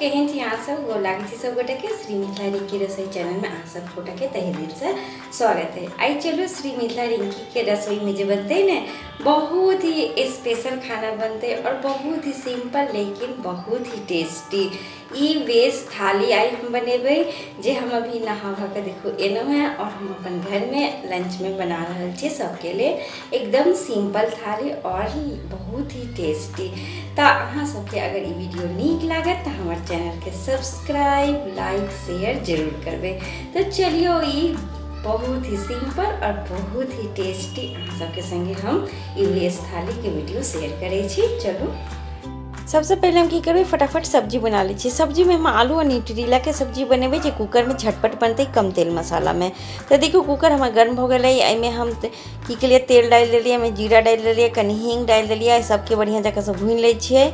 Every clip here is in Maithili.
केहन छी अहाँ सब? गोर लागै छी सब गोटे के। श्री मिथिला रिंकी रसोई चैनल में अहाँ सब गोटे के तहे दिल से स्वागत है। आई चलू श्री मिथिला रिंकी के रसोई में जे बनते ने बहुत ही स्पेशल खाना बनते और बहुत ही सिंपल लेकिन बहुत ही टेस्टी ई वेज थाली आई हम बनेबै जे हम अभी नहा धो के देखू एलहुँ हेँ और हम अपन घरमे लंचमे बना रहल छी सबके लेल एकदम सिंपल थाली और बहुत ही टेस्टी। तऽ अहाँ सबके अगर ई वीडियो नीक लागत तऽ हमर चैनलके सब्सक्राइब लाइक शेयर जरूर करबै। तऽ चलियौ ई बहुत ही सिंपल और बहुत ही टेस्टी अहाँ सबके संगे हम ई वेज थालीके वीडियो शेयर करै छी। चलू सबसँ पहिले हम की करबै, फटाफट सब्जी बना लै छी। सब्जीमे हम आलू आ न्यूट्रेलाके सब्जी बनेबै जे कूकरमे झटपट बनतै कम तेल मसालामे। तऽ देखियौ कूकर हमर गर्म भऽ गेलै। एहिमे हम की केलियै, तेल डालि देलियै, एहिमे जीरा डालि देलियै, कनि हींग डालि देलियै, सबके बढ़िआँ जकाँसँ भूनि लै छियै।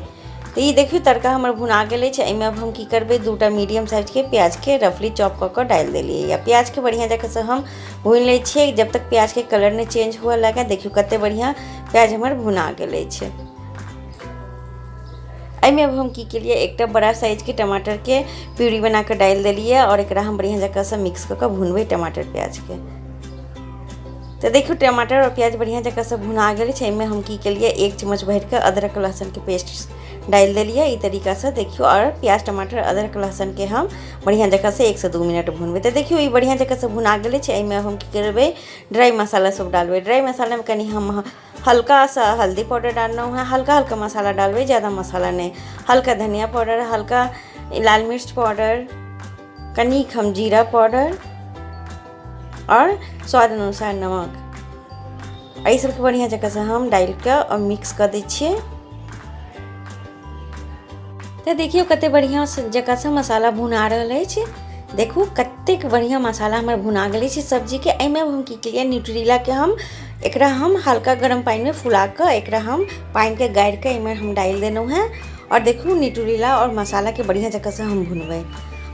तऽ ई देखियौ तड़का हमर भुना गेल अछि। एहिमे अब हम की करबै, 2टा मीडियम साइजके प्याजके रफली चॉप कऽ कऽ डालि देलियै। आ प्याजके बढ़िआँ जकाँसँ हम भूनि लै छियै जब तक प्याजके कलर नहि चेंज हुअ लागै। देखियौ कते बढ़िआँ प्याज हमर भुना गेल अछि। एहिमे अब हम की केलियै, एकटा बड़ा साइजके टमाटरके प्यूरी बना कऽ डालि देलियै आओर एकरा हम बढ़िआँ जकाँसँ मिक्स कऽ कऽ भुनबै टमाटर प्याजके। तऽ देखियौ टमाटर आओर प्याज बढ़िआँ जकाँसँ भुना गेल छै। एहिमे हम की केलियै, 1 चम्मच भरिकऽ अदरक लहसुनके पेस्ट डालि देलियै ई तरीकासँ। देखियौ आओर प्याज टमाटर अदरक लहसुनके हम बढ़िआँ जकाँसँ 1 से 2 मिनट भुनबै। तऽ देखियौ ई बढ़िआँ जकाँसँ भुना गेल छै। एहिमे हम की करबै, ड्राइ मसाला सब डालबै। ड्राइ मसालामे कनि हम हल्का सा हल्दी पाउडर डाललहुँ हेँ, हल्का हल्का मसाला डालबै, ज़्यादा मसाला नहि। हल्का धनिया पाउडर, हल्का लाल मिर्च पाउडर, कनिक हम जीरा पाउडर आओर स्वाद अनुसार नमक, एहि सबके बढ़िआँ जकाँसँ हम डालिकऽ आओर मिक्स कऽ दै छियै। तऽ देखियौ कते बढ़िआँ जकाँसँ मसाला भुना रहल अछि। देखू कतेक बढ़िआँ मसाला हमर भुना गेल अछि सब्जीके। एहिमे हम की केलियै, न्यूट्रेलाके हम एकरा हम हल्का गरम पानिमे फुलाकऽ एकरा हम पानिके गारिकऽ एहिमे हम डालि देलहुँ हेँ। आओर देखू न्यूट्रेला आओर मसालाके बढ़िआँ जकाँसँ हम भुनबै।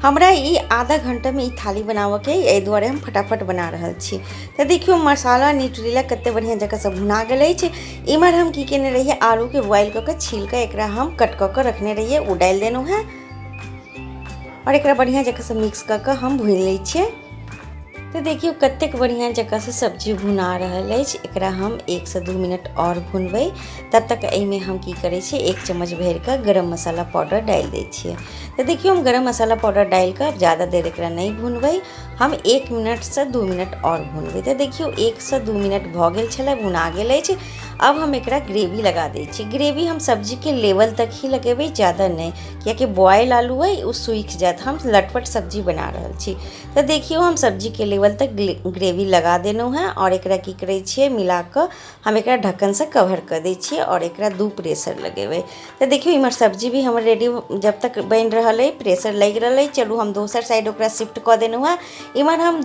हमरा ई आधा घण्टामे ई थाली बनाबऽके अइ, एहि दुआरे हम फटाफट बना रहल छी। तऽ देखियौ मसाला न्यूट्रेला कते बढ़िआँ जकाँसँ भुना गेल अछि। इम्हर हम की केने रहियै, आलूके बॉयल कऽ कऽ छील कऽ एकरा हम कट कऽ कऽ रखने रहियै, ओ डालि देलहुँ हेँ आओर एकरा बढ़िआँ जकाँसँ मिक्स कऽ कऽ हम भूनि लै छियै। तऽ देखियौ कतेक बढ़िआँ जकाँसँ सब्जी भुना रहल अछि। एकरा हम 1 से 2 मिनट आओर भुनबै। तब तक एहिमे हम की करै छियै, 1 चम्मच भरिकऽ गरम मसाला पाउडर डालि दै छियै। तऽ देखियौ हम गरम मसाला पाउडर डालिकऽ आब ज़्यादा देर एकरा नहि भुनबै, हम 1 मिनटसँ 2 मिनट आओर भुनबै। तऽ देखियौ 1 से 2 मिनट भऽ गेल छलै, भुना गेल अछि। अब हम एकरा ग्रेवी लगा दै छियै। ग्रेवी हम सब्जीके लेवल तक ही लगेबै, ज़्यादा नहि, कियाकि बॉयल आलू अइ ओ सूखि जायत। हम लटपट सब्जी बना रहल छी। तऽ देखियौ हम सब्जीके लेवल तक ग्रेवी लगा देलहुँ हेँ आओर एकरा की करै छियै, मिलाकऽ हम एकरा ढक्कनसँ कवर कऽ दै छियै आओर एकरा 2 प्रेशर लगेबै। तऽ देखियौ इम्हर सब्जी भी हमर रेडी जब तक बनि रहल अइ, प्रेशर लागि रहल अइ। चलू हम दोसर साइड ओकरा शिफ्ट कऽ देलहुँ हेँ। इम्हर हम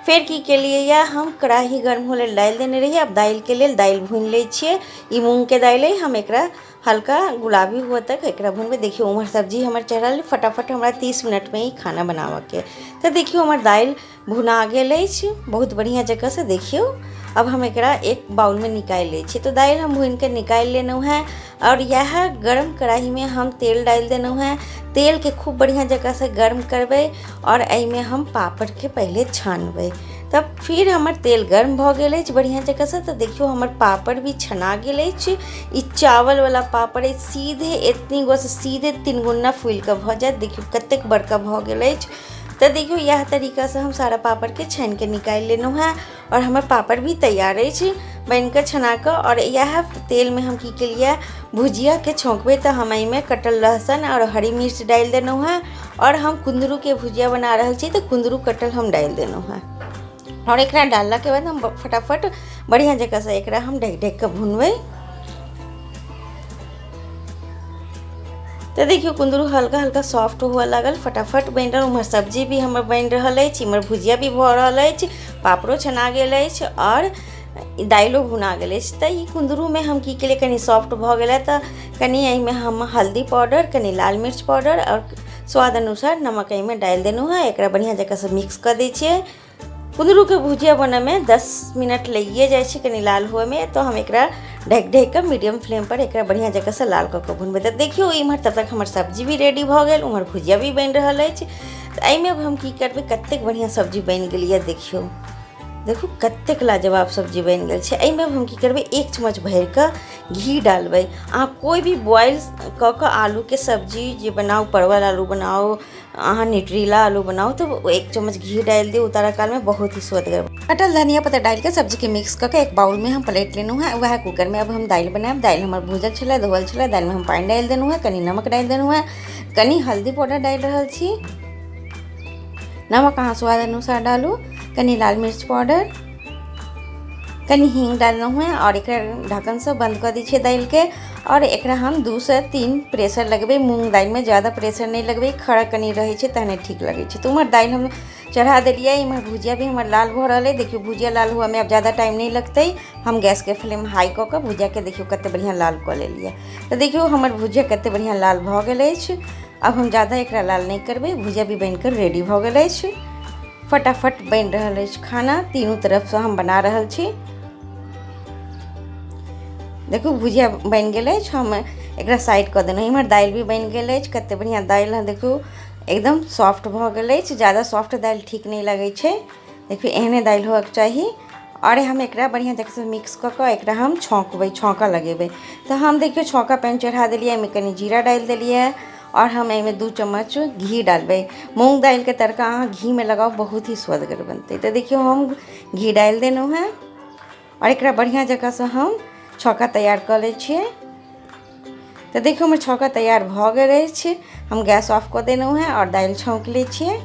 फेर की केलियै यऽ, हम कड़ाही गर्म होय लेल डालि देने रहियै। आब दालिके लेल दालि भूनि लै छियै। ई मूँगके दालि अइ, हम एकरा हल्का गुलाबी हुअ तक एकरा भुनबै। देखियौ उम्हर सब्जी हमर चढ़ल, फटाफट हमरा 30 मिनटमे ई खाना बनाबऽके। तऽ देखियौ हमर दालि भुना गेल अछि बहुत बढ़िआँ जकाँसँ। देखियौ अब हम एकरा एक बाउलमे निकालि लै छी। तऽ दालि हम भुनिके निकालि लेलहुँ हेँ आओर इएह गरम कड़ाहीमे हम तेल डालि देलहुँ हेँ। तेलके खूब बढ़िआँ जकाँसँ गर्म करबै आओर एहिमे हम पापड़के पहिले छानबै। तब फिर हमर तेल गर्म भऽ गेल अछि बढ़िआँ जकाँसँ। तऽ देखियौ हमर पापड़ भी छना गेल अछि। ई चावलवला पापड़ अछि, सीधे एतनी गोसँ सीधे 3 गुना फूलिकऽ भऽ जायत। देखियौ कतेक बड़का भऽ गेल अछि। तऽ देखियौ इएह तरीकासँ हम सारा पापड़के छानिके निकालि लेलहुँ हेँ आओर हमर पापड़ भी तैयार अछि बनिकऽ छनाकऽ। आओर इएह तेलमे हम की केलियै, भुजियाके छौँकबै। तऽ हम एहिमे कटल लहसुन आओर हरी मिर्च डालि देलहुँ हेँ आओर हम कुन्दरूके भुजिया बना रहल छी तऽ कुन्दरू कटल हम डालि देलहुँ हेँ। आओर एकरा डाललाके बाद हम फटाफट बढ़िआँ जकाँसँ एकरा हम ढकि ढकि कऽ भुनबै। तऽ देखियौ कुन्दरू हल्का हल्का सॉफ्ट हुअ लागल, फटाफट बनि रहल। उम्हर सब्जी भी हमर बनि रहल अछि, इम्हर भुजिया भी भऽ रहल अछि, पापड़ो छना गेल अछि आओर दालिओ भुना गेल अछि। तऽ ई कुन्दरूमे हम की केलियै, कनि सॉफ्ट भऽ गेलै तऽ कनि एहिमे हम हल्दी पाउडर, कनि लाल मिर्च पाउडर आओर स्वाद अनुसार नमक एहिमे डालि देलहुँ हेँ। एकरा बढ़िआँ जकाँसँ मिक्स कऽ दै छियै। कुन्दरूके भुजिया बनैमे 10 मिनट लगिए जाइ छै कनि लाल हुएमे, तऽ हम एकरा ढकि ढकि कऽ मीडियम फ्लेमपर एकरा बढ़िआँ जकाँसँ लाल कऽ कऽ भुनबै। तऽ देखियौ, इम्हर तब तक हमर सब्जी भी रेडी भऽ गेल, उम्हर भुजिया भी बनि रहल अछि। तऽ एहिमे अब हम की करबै? कतेक बढ़िआँ सब्जी बनि गेल यऽ, देखियौ, देखू कतेक लाजवाब सब्जी बनि गेल छै। एहिमे हम की करबै? 1 चम्मच भरिकऽ घी डालबै। अहाँ कोइ भी बॉयल कऽ कऽ आलूके सब्जी जे बनाउ, परवल आलू बनाउ, अहाँ न्यूट्रीला आलू बनाउ, तऽ 1 चम्मच घी डालि दियौ उतारऽ कालमे, बहुत ही स्वदगर। कटल धनिया पत्ता डालिके सब्जीके मिक्स कऽ कऽ एक बाउलमे हम पलटि लेलहुँ हेँ। वएह कूकरमे अब हम दालि बनायब। दालि हमर भूजल छलै, धोअल छलै। दालिमे हम पानि डालि देलहुँ हेँ, कनि नमक डालि देलहुँ हेँ, कनि हल्दी पाउडर डालि रहल छी। नमक अहाँ स्वाद अनुसार डालू। कनि लाल मिर्च पाउडर, कनि हींग डाललहुँ हेँ आओर एकरा ढक्कनसँ बन्द कऽ दै छियै दालिके आओर एकरा हम 2 सँ 3 प्रेशर लगबै। मूँग दालिमे ज्यादा प्रेशर नहि लगबै, खड़ा कनि रहै छै तहने ठीक लगै छै। तऽ उम्हर दालि हम चढ़ा देलियै, इम्हर भुजिया भी हमर लाल भऽ रहल अइ। देखियौ, भुजिया लाल हुअमे आब ज्यादा टाइम नहि लगतै। हम गैसके फ्लेम हाई कऽ कऽ भुजियाके देखियौ कतेक बढ़िआँ लाल कऽ लेलियै। तऽ देखियौ, हमर भुजिया कतेक बढ़िआँ लाल भऽ गेल अछि। आब हम ज्यादा एकरा लाल नहि करबै। भुजिया भी बनि कऽ रेडी भऽ गेल अछि। फटाफट बनि रहल अछि खाना, तीनू तरफसँ हम बना रहल छी। देखू, भुजिया बनि गेल अछि, हम एकरा साइड कऽ देलहुँ। इम्हर दालि भी बनि गेल अछि। कतेक बढ़िआँ दालि है, देखू, एकदम सॉफ्ट भऽ गेल अछि। ज्यादा सॉफ्ट दालि ठीक नहि लगै छै। देखियौ, एहने दालि होयके चाही। आओर हम एकरा बढ़िआँ जकाँसँ मिक्स कऽ कऽ एकरा हम छौँकबै, छौँका लगेबै। तऽ हम देखियौ, छौँका पैन चढ़ा देलियै, एहिमे कनि जीरा डालि देलियै आओर हम एहिमे 2 चम्मच घी डालबै। मूँग दालिके तड़का अहाँ घीमे लगाउ, बहुत ही स्वदगर बनतै। तऽ देखियौ, हम घी डालि देलहुँ हेँ आओर एकरा बढ़िआँ जकाँसँ हम छौँका तैयार कऽ लै छियै। तऽ देखियौ, हमर छौँका तैयार भऽ गेल अछि। हम गैस ऑफ कऽ देलहुँ हेँ आओर दालि छौँकि लै छियै।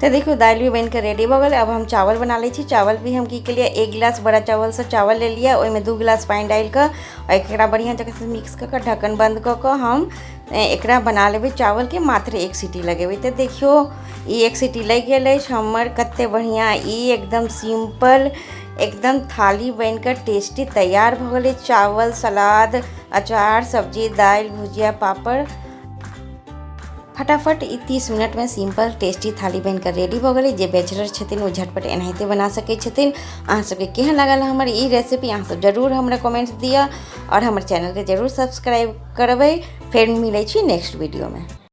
तऽ देखियौ, दालि भी बनि कऽ रेडी भऽ गेलै। आब हम चावल बना लै छी। चावल भी हम की केलियै? 1 गिलास बड़ा चावलसँ चावल लेलियै, ओहिमे 2 गिलास पानि डालि कऽ आओर एकरा बढ़िआँ जकाँसँ मिक्स कऽ कऽ ढक्कन बन्द कऽ कऽ हम एकरा बना लेबै। चावलके मात्र 1 सीटी लगेबै। तऽ देखियौ, ई 1 सीटी लागि गेल अछि। हमर कतेक बढ़िआँ ई एकदम सिम्पल एकदम थाली बनि कऽ टेस्टी तैयार भऽ गेलै। चावल, सलाद, अचार, सब्जी, दालि, भुजिया, पापड़, फटाफट ई 30 मिनटमे सिम्पल टेस्टी थाली बनि कऽ रेडी भऽ गेलै। जे बैचलर छथिन, ओ झटपट एनाहिते बना सकै छथिन। अहाँ सबके केहन लागल हमर ई रेसिपी? अहाँ सब जरूर हमरा कमेंट्स दिअ आओर हमर चैनलके जरूर सब्सक्राइब करबै। फेर मिलै छी नेक्स्ट वीडियोमे।